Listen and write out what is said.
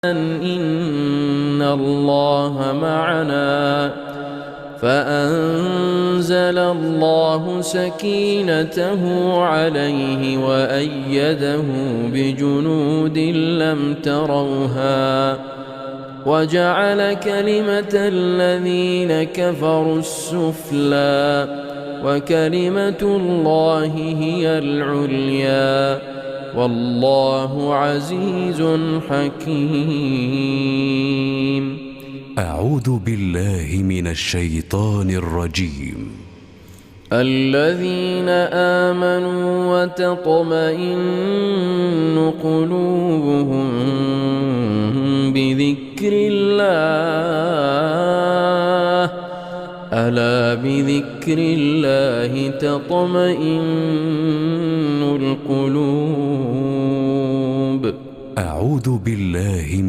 إن الله معنا. فأنزل الله سكينته عليه وأيده بجنود لم تروها وجعل كلمة الذين كفروا السفلى وكلمة الله هي العليا والله عزيز حكيم. أعوذ بالله من الشيطان الرجيم. الذين آمنوا وتطمئن قلوبهم بذكر الله، ألا بذكر الله تطمئن القلوب. أعوذ بالله من